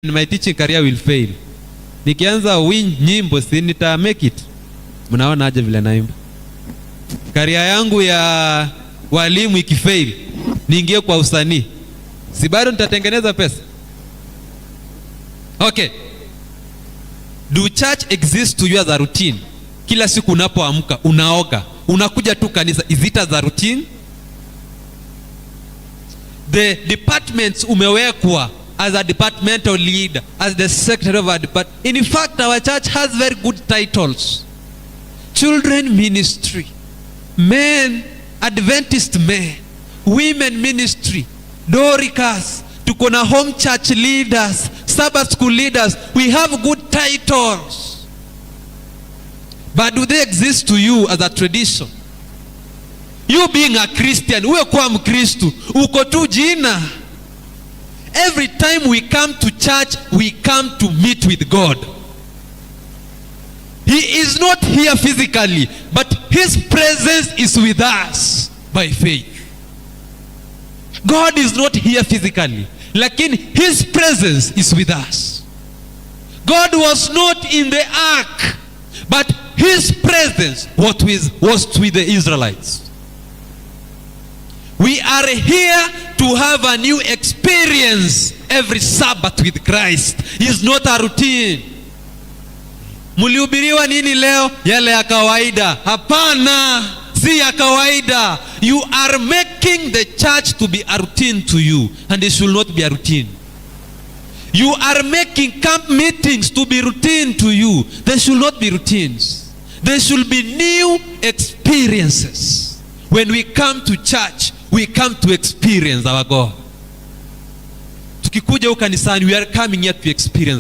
My teaching career will fail. Nikianza nyimbo si nita make it. Mnaona aje vile naimba. Career yangu ya walimu ikifail, niingie kwa usanii, si bado nitatengeneza pesa? Okay. Do church exist to you as a routine? Kila siku unapoamka unaoga, unakuja tu kanisa, is it as a routine? The departments umewekwa as a departmental leader, as the secretary of a department. In fact, our church has very good titles. Children ministry, men, Adventist men, women ministry, Doricas, tuko na home church leaders, Sabbath school leaders. We have good titles. But do they exist to you as a tradition? You being a Christian, uwe kwa Mkristu, uko tu jina. Every time we come to church, we come to meet with God. He is not here physically, but His presence is with us by faith. God is not here physically, lakini His presence is with us. God was not in the ark, but His presence was with the Israelites. We are here to have a new experience every Sabbath with Christ. It's not a routine. Mulihubiriwa nini leo? Yale ya kawaida. Hapana, si ya kawaida. You are making the church to be a routine to you, and it should not be a routine. You are making camp meetings to be routine to you. They should not be routines. They should be new experiences. When we come to church, we come to experience our God. Tukikuja huko kanisani, we are coming here to experience